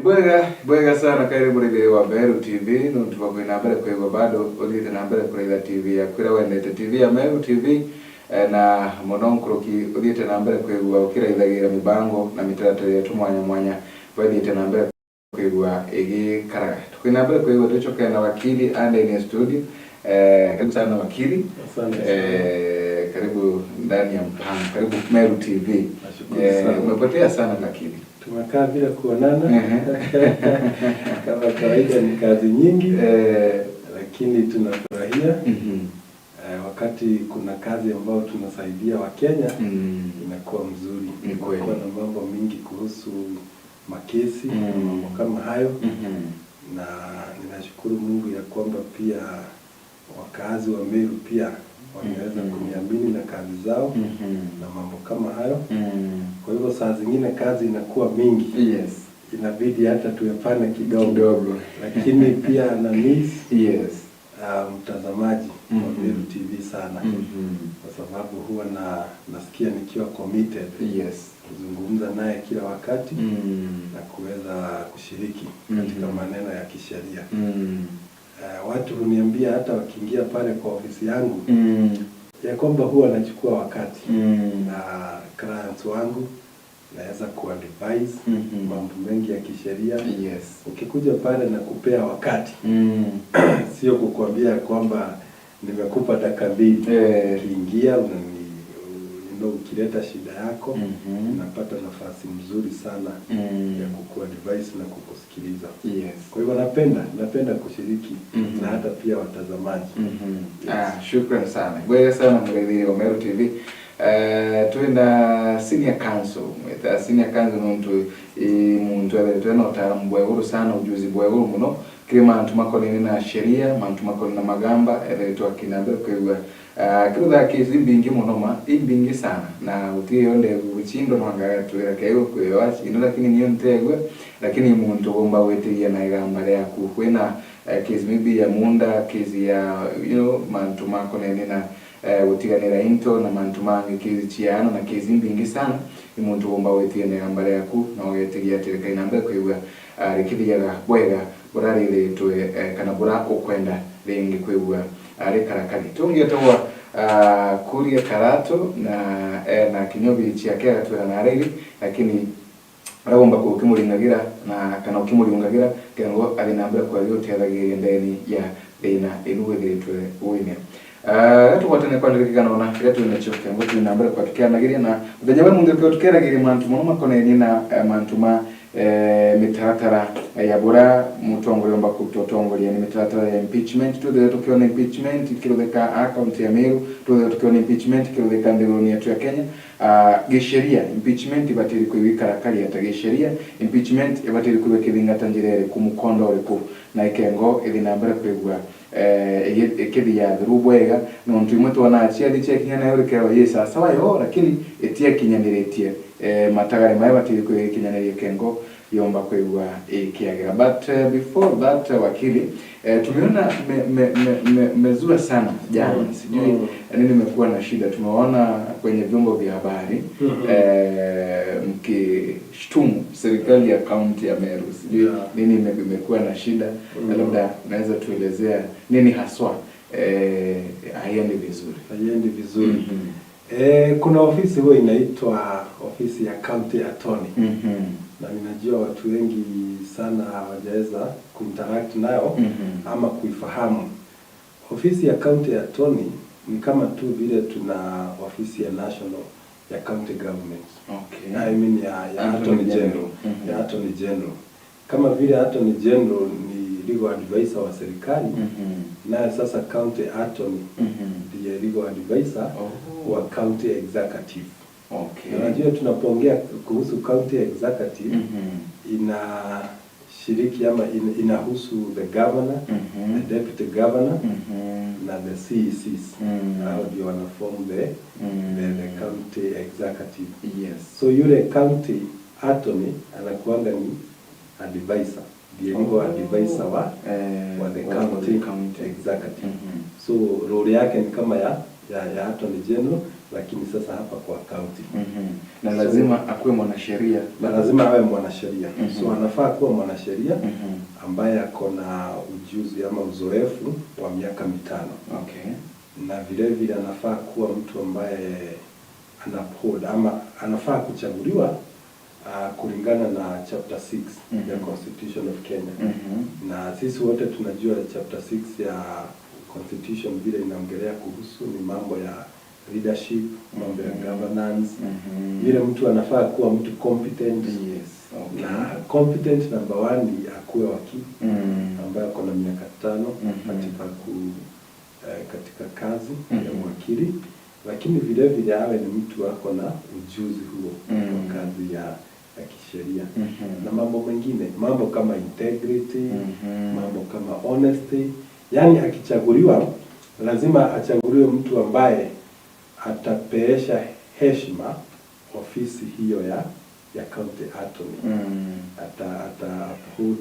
Bwega bwega sana, karibu rĩrĩ wa Meru TV. Nuntu bakwina mbere kwigua bado uthiite na mbere kuraitha TV yaku ĩrĩa wendete, TV ya Meru TV, na muno nkuruki uthiite na mbere kwigua ukiraithagira mibango na mitaratara yetu mwanya mwanya wethiite na mbere kwigua igikaraga. Tukwina mbere kwigua tucoke na wakili ande in studio. Karibu sana, wakili. Asante sana. Karibu ndani ya mpango, karibu Meru TV. Nashukuru sana. Umepotea sana, lakini Tumekaa bila kuonana. Kama kawaida ni kazi nyingi, lakini tunafurahia wakati kuna kazi ambayo tunasaidia Wakenya, inakuwa mzuri. Ni kweli. Kumekuwa na mambo mingi kuhusu makesi na mambo kama hayo, na ninashukuru Mungu ya kwamba pia wakazi wa Meru pia wameweza kuniamini na kazi zao na mambo kama hayo. Kwa hivyo saa zingine kazi inakuwa mingi, inabidi hata tuepane kidogo, kidogo, lakini pia na miss mtazamaji wa Meru TV sana, kwa sababu huwa na nasikia nikiwa committed kuzungumza naye kila wakati na kuweza kushiriki katika maneno ya kisheria. Watu huniambia hata wakiingia pale kwa ofisi yangu ya kwamba huwa nachukua wakati na clients wangu, naweza kuadvise mambo mengi ya kisheria. Ukikuja pale na kupea wakati, sio kukuambia kwamba nimekupa dakika 2. Ukiingia ukileta shida yako, unapata nafasi mzuri sana ya kukuadvise na kukusikiliza. Kwa hivyo napenda kushiriki na hata pia watazamaji. Yes. Ah, shukran sana. Bwega sana mgethiri wa Meru TV. Twina senior counsel, mwita senior counsel muntu muntu etheretwe na utaalamu bwa iguru sana, ujuzi bwa iguru muno kiri mantu makonene na sheria, mantu makonene na magamba, etheretwe akinambere kwigua kirutha kesi mbingi muno, ma imbingi sana, na gutire yonde guchindwa nwangagatwira kego kwewa chino, lakini niyo ntegwe, lakini muntu ugomba gwitiria na igamba riaku kwina kesi maybe ya munda, kesi ya mantu makonene na gutiganira into na mantu mangi, kesi chiano na kesi mbingi sana, imuntu ugomba gwitiria na igamba riaku na ugetiria atirika inambere kwigua rikithiaga bwega burariritwe kana bura ukwenda ringi kwigua rikarakari tungietagwa Kuria Karato na kinyobi chiake agatwira na riri, lakini aragomba kukimuringagira na kana ukimuriungagira kengo athi na mbere kwaria utethagĩria ndeni ya thĩna ĩnu wĩthĩrĩtwe wĩne. Tugwatane kwandirikana ona kĩrĩa twĩ nakĩo kĩongo twĩ na mbere kwa tũkĩanagĩria na mũthenya wa mũthĩ kĩo tũkĩaragĩria mantu mũno makonainie na mantu ma mĩtaratara ya bũra mũtongoria omba kũtũtongoria nĩ mĩtaratara ya impeachment. Twithire tukiona impeachment ikĩrũthĩka a kaunti ya Meru, twithire tukiona impeachment ikĩrũthĩka nthigũrũ yetu ya Kenya. Gĩsheria impeachment ibataire kwĩgĩkara ata? Gĩsheria impeachment ibataire kwĩgwa ĩkĩthingata njĩra ĩrĩkũ, mũkondo ũrĩkũ, na ikengo ĩthi na mbere kwĩgua ikithia through bwega, nontu imwe twona ciathi ciakinya urikerwo ye sawa yo, lakini itiakinyaniritie matagari maya batiri kwikinyanĩria kengo yomba kwigua ikiagira. But before that, wakili, tumeona mezua me, me, me sana jana, sijui nini imekuwa na shida. Tumeona kwenye vyombo vya habari mkishtumu serikali ya kaunti ya Meru, sijui nini imekuwa na shida. Labda unaweza tuelezea nini haswa haiendi vizuri? Haiendi vizuri. Kuna ofisi huwa inaitwa ofisi ya county attorney, na ninajua watu wengi sana hawajaweza kuinteract nayo ama kuifahamu. Ofisi ya county attorney ni kama tu vile tuna ofisi ya national ya county government. I mean ya Attorney Attorney General. General. Ya Attorney General. Kama vile Attorney General ni legal advisor wa serikali, naye sasa county attorney ndiye legal advisor wa county executive. Na najua tunapoongea kuhusu county executive, inashiriki ama inahusu the governor, the deputy governor na the CECs. Hao ndio wanaform the county executive. So yule county attorney anakuanga ni advisor, ndiye legal advisor wa the wa county the county executive. Mhm. So role yake ni kama ya attorney general. Lakini sasa hapa kwa county. Na lazima akuwe mwanasheria. Na lazima awe mwanasheria. So anafaa kuwa mwanasheria ambaye ako na ujuzi ama uzoefu wa miaka 5. Na vile vile anafaa kuwa mtu ambaye ana uphold ama anafaa kuchaguliwa kulingana na chapter 6 ya Constitution of Kenya. Na sisi wote tunajua chapter 6 ya Constitution vile inaongelea kuhusu ni mambo ya leadership, mambo ya governance. Vile mtu anafaa kuwa mtu competent. Na competent number one ni akuwe wakili ambaye ako na miaka 5 katika kazi ya uwakili, lakini vile vile awe ni mtu ako na ujuzi huo wa kazi ya kisheria na mambo mengine, mambo kama integrity, mambo kama honesty. Yaani akichaguliwa lazima achaguliwe mtu ambaye atapeesha heshima ofisi hiyo ya county attorney. Ata uphold,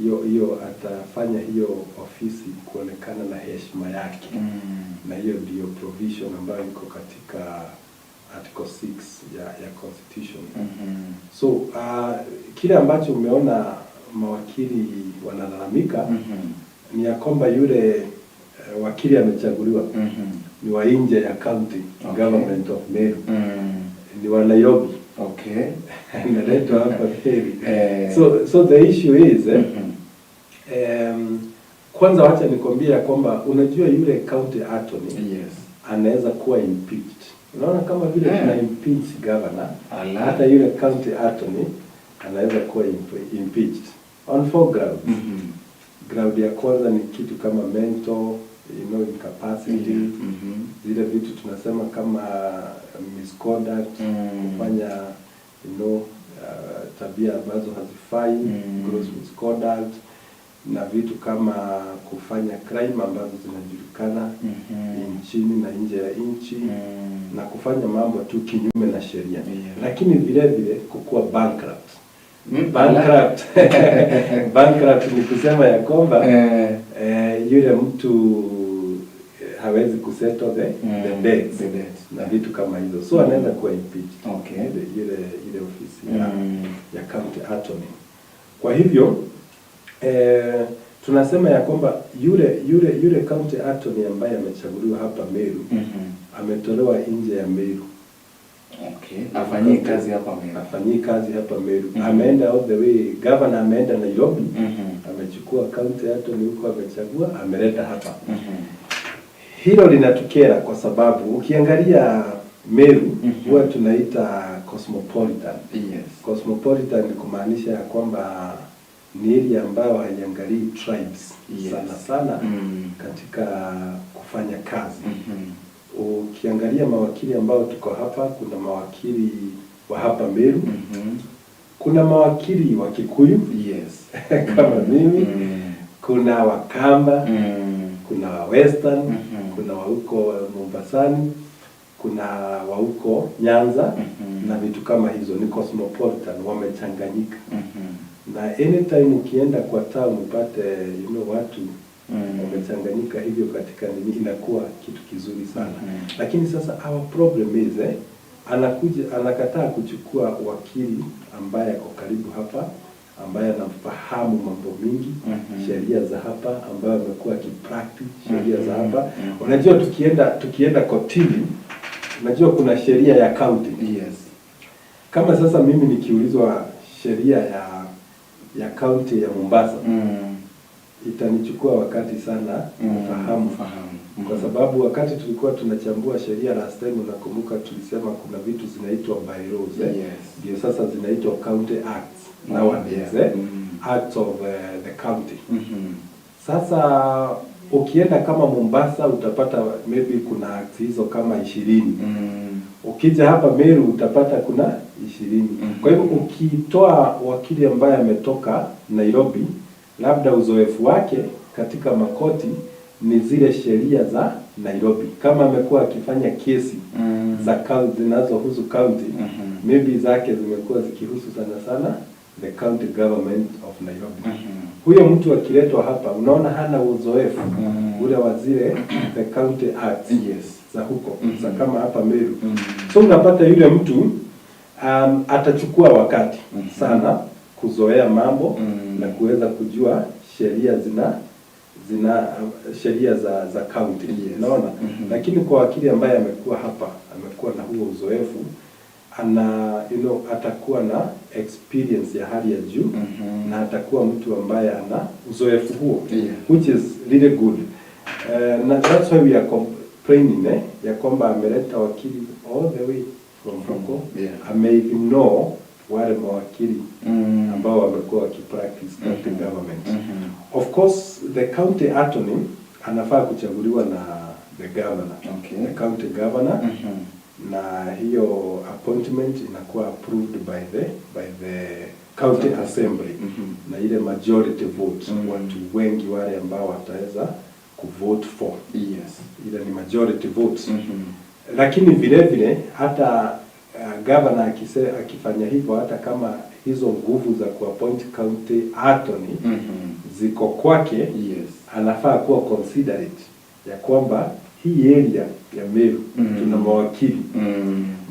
hiyo hiyo atafanya hiyo ofisi kuonekana na heshima yake. Na hiyo ndiyo provision ambayo iko katika article 6 ya Constitution. So kile ambacho umeona mawakili wanalalamika ni ya kwamba yule wakili amechaguliwa ni wa nje ya county government of Meru, ni wa Nairobi, analetwa hapa Meru. So the issue is kwanza wacha nikwambie ya kwamba unajua yule county attorney anaweza kuwa impeached. Unaona kama vile tuna impeach governor, Ala. hata yule county attorney anaweza kuwa impeached on four grounds. Ground ya kwanza ni kitu kama mental incapacity, zile vitu tunasema kama misconduct, kufanya tabia ambazo hazifai, gross misconduct, na vitu kama kufanya crime ambazo zinajulikana nchini na nje ya nchi, na kufanya mambo tu kinyume na sheria, lakini vile vile kukuwa bankrupt. Bankrupt ni kusema ya kwamba yule mtu hawezi kusettle the debts The debts. Na vitu kama hizo, so anaweza kuwa impeached ile ofisi ya county attorney. Kwa hivyo tunasema ya kwamba yule county attorney ambaye amechaguliwa hapa Meru ametolewa nje ya Meru. Okay. Afanyie kazi hapa Meru. Afanyii kazi hapa Meru. Ameenda all the way, governor ameenda Nairobi, amechukua county attorney huko, amechagua, ameleta hapa. Hilo linatukera kwa sababu ukiangalia Meru huwa tunaita cosmopolitan. Cosmopolitan ni kumaanisha ya kwamba ni area ambayo haiangalii tribes sana sana katika kufanya kazi. Ukiangalia mawakili ambao tuko hapa, kuna mawakili wa hapa Meru, kuna mawakili wa Kikuyu kama mimi, kuna Wakamba, kuna wa Western, kuna wa huko Mombasani, kuna wa huko Nyanza na vitu kama hizo. Ni cosmopolitan, wamechanganyika. Na anytime ukienda kwa town upate watu wamechanganyika hivyo katika nini, inakuwa kitu kizuri sana. Lakini sasa our problem is anakuja anakataa kuchukua wakili ambaye ako karibu hapa, ambaye anafahamu mambo mingi, sheria za hapa, ambaye amekuwa akipractice sheria za hapa. Unajua tukienda kotini, unajua kuna sheria ya county. Kama sasa mimi nikiulizwa sheria ya county ya Mombasa, itanichukua wakati sana kufahamu, Kufahamu. kwa sababu wakati tulikuwa tunachambua sheria last time, unakumbuka tulisema kuna vitu zinaitwa bylaws, eh? Yes. Ndio sasa zinaitwa county acts nowadays, eh? Acts of the county. Sasa ukienda kama Mombasa utapata maybe kuna acts hizo kama 20. Ukija hapa Meru utapata kuna 20. Kwa hivyo ukitoa wakili ambaye ametoka Nairobi, labda uzoefu wake katika makoti ni zile sheria za Nairobi. Kama amekuwa akifanya kesi za county zinazohusu county, maybe zake zimekuwa zikihusu sana sana the county government of Nairobi. Huyo mtu akiletwa hapa, unaona hana uzoefu ule wa zile the county acts. za huko za kama hapa Meru. So unapata yule mtu atachukua wakati sana kuzoea mambo na kuweza kujua sheria zina zina sheria za county. Unaona? Lakini kwa wakili ambaye amekuwa hapa, amekuwa na huo uzoefu, ana atakuwa na experience ya hali ya juu na atakuwa mtu ambaye ana uzoefu huo, which is really good. Na that's why we are complaining, ya kwamba ameleta wakili all the way from huko, ameignore wale mawakili ambao wamekuwa wakipractice county government. Of course, the county attorney anafaa kuchaguliwa na the governor, the county governor, na hiyo appointment inakuwa approved by the county assembly na ile majority vote, watu wengi wale ambao wataweza kuvote for, ile ni majority votes. Lakini vile vile hata governor akifanya hivyo, hata kama hizo nguvu za kuappoint county attorney ziko kwake, anafaa kuwa considerate ya kwamba hii area ya Meru tuna mawakili,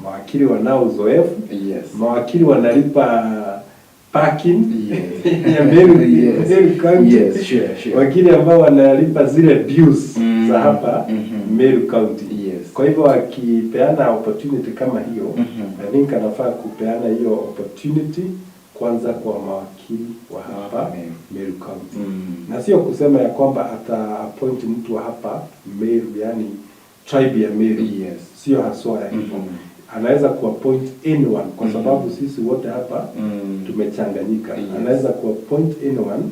mawakili wanao uzoefu, mawakili wanalipa parking ya Meru, Meru County, wakili ambao wanalipa zile dues za hapa Meru County. Kwa hivyo akipeana opportunity kama hiyo, I think anafaa kupeana hiyo opportunity kwanza kwa mawakili wa hapa Meru. Meru County. Na sio kusema ya kwamba ata appoint mtu wa hapa Meru, yani tribe ya Meru. Sio haswa ya hivyo. Anaweza kuappoint anyone kwa sababu sisi wote hapa tumechanganyika. Anaweza kuappoint anyone.